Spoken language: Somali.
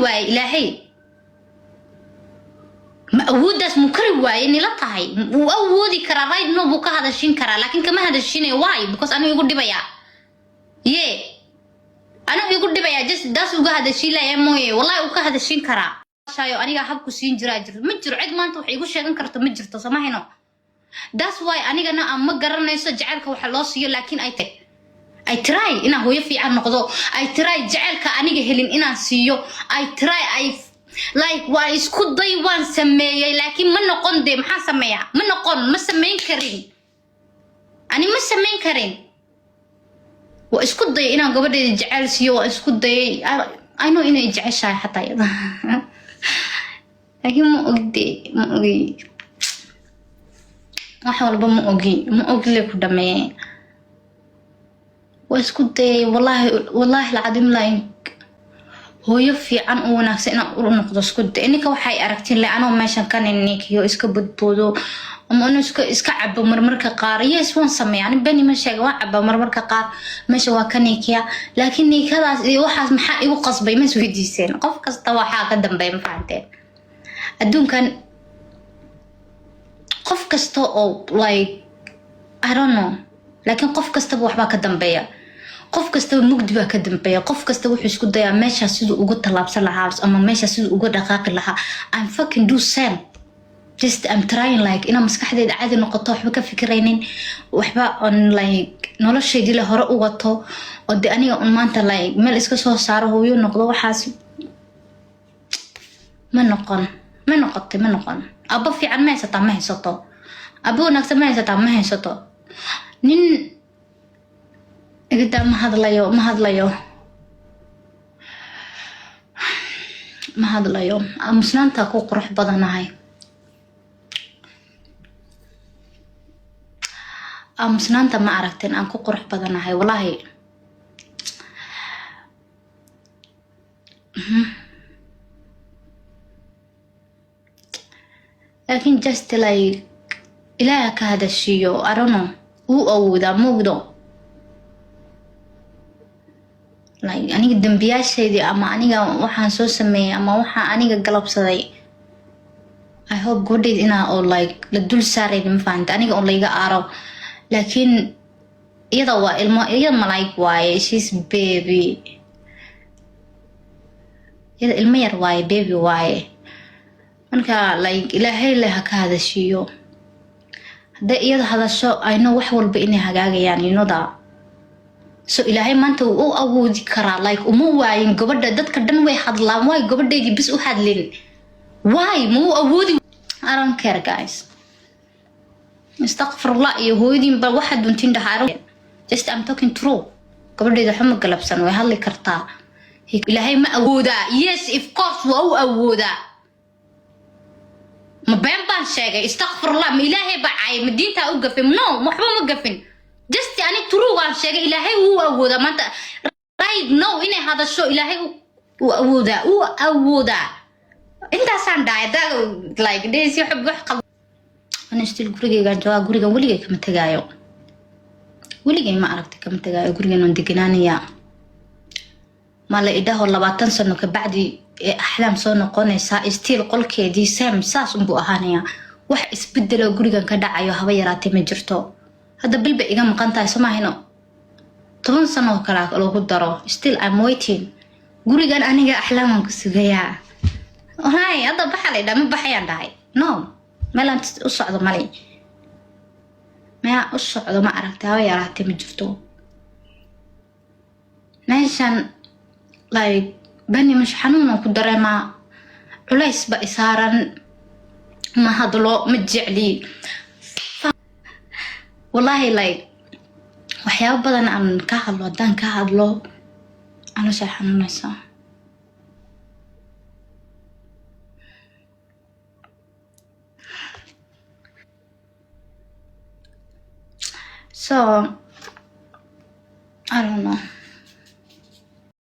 Waayey Ilaahay ma awooddaas muu kari waaye nila tahay? Wuu awoodi karaa. Right now buu ka hadashin karaa, laakiin kama hadashinayo. Why? Because anigu igu dhibayaa ye, anigu igu dhibayaa. Just daas uga hadashin laya mooye, wallahi uu ka hadashin karaa. Shayo aniga habku siin jiraa jiro, ma jiro cid maanta wax igu sheegan karto, ma jirto samahayno. That's why anigana aan ma garanayso jacaylka waxa loo siiyo, laakiin ay tahay I try inaan hooyo fiican noqdo. I try jacaylka aniga helin inaan siiyo. I try, I like, waa isku day, waan sameeyey, laakiin ma noqon. Dee maxaan sameeyaa? Ma noqon, ma samayn karin, ani ma samayn karin. Waa isku dayay inaan gabadheeda jeceyl siiyo, waa isku dayay. I know inay jeceshahay xataa iyada, laakiin ma ogde, ma ogi wax walba, ma ogi, ma ogle ku dhameeye. Waa isku dayay, wallaahi, wallaahi alcadiim, like hooyo fiican oo wanaagsan inaan u noqdo isku day. Ninka waxay aragtiin le anoo meeshan ka ninnikiyo iska bodboodo ama inuu iska cabo marmarka qaar. Yes, waan sameeya ani, beni ma sheega, waan cabaa marmarka qaar, meesha waa ka niikiya. Laakiin niikadaas iyo waxaas maxaa igu qasbay? Ma isweydiiseen? Qof kasta waxaa ka dambeeya, ma fahanteen? Adduunkan qof kasta oo like, I don't know, laakiin qof kastaba waxbaa ka dambeeya, qof kastaba mugdi baa ka dambeeya, qof kasta wuxuu isku dayaa meeshaas siduu uga tallaabsan lahaa ama meeshaas siduu uga dhaqaaqi lahaa. I'm fucking do same, just I'm trying like inaan maskaxdeeda caadi noqoto, waxba ka fikiraynin, waxba on like noloshaydii le hore u wato, oo de aniga un maanta like meel iska soo saaro, hooyo noqdo. Waxaas ma noqon, ma noqotay, ma noqon. Abbo fiican ma haysataa? Ma haysato. Abbo wanaagsan ma haysataa? Ma haysato. Nin igadaa, ma hadlayo, ma hadlayo, ma hadlayo. Aamusnaanta ku qurux badanahay, aamusnaanta ma aragteen aan ku qurux badanahay, wallaahi. Laakiin just like Ilaaha ka hadashiiyo, I don't know, wuu awoodaa mugdo. Like aniga dembiyaashaydii ama aniga waxaan soo sameeyey ama waxaan aniga galabsaday, I hope gabadhayda inaa oo like la dul saarayn, ma fahanta, aniga oo layga aaro. Laakiin iyada waa ilmo, iyada malaa'ig waaye, she's baby, iyada ilmo yar waaye, baby waaye. Marka like Ilaahay leh ha ka hadashiiyo. Hadday iyada hadasho, I know wax walba inay hagaagayaan, you know that. So Ilaahay maanta wuu u awoodi karaa. Like uma waayin gabadha, dadka dhan way hadlaan, waay gabadhaydii bis u hadlin? Why ma u awoodi? I don't care, guys. Astaqfirullah iyo hooyadiinba waxaad duntiin dhahaa. Just I'm talking true. Gabadhayda waxba ma galabsan, way hadli kartaa. Ilaahay ma awoodaa? Yes, of course waa u awoodaa. Ma been baan sheegay? Astaqfirullah, ma Ilaahay baa caayay? Ma diintaa u gafay? No, waxba ma gafin. Just ani true waan sheegay. Ilaahay wuu awoodaa maanta right now inay hadasho. Ilaahay wuu awoodaa, wuu awoodaa. Intaasaan dhahay. Hadaa like dhehaysi wax wax qal. Ana still gurigaygaan joogaa, gurigan weligay kama tegaayo, weligay ma aragtay kama tegaayo gurigan, waan deganaanayaa. Ma la idhaho 20 sano kabacdi ee Axlaam soo noqonaysaa, still qolkeedii same saas unbuu ahaanayaa. Wax isbedelo gurigan ka dhacayo haba yaraatee ma jirto. Hadda bil bay iga maqan tahay, soo maahino? 10 sano oo kale loogu daro, still I'm waiting. Gurigan aniga Axlaamaan ku sugayaa. Hay hadda baxa la idhaa, ma baxayaan dhahay. No, meelaan u socdo male, meelaan u socdo ma aragtay, haba yaraatee ma jirto. Meeshan like bani mash xanuunan ku dareemaa, culays ba isaaran, ma hadlo, ma jecli wallahi. Like waxyaabo badan aan ka hadlo, haddaan ka hadlo caloosha xanuunaysaa. So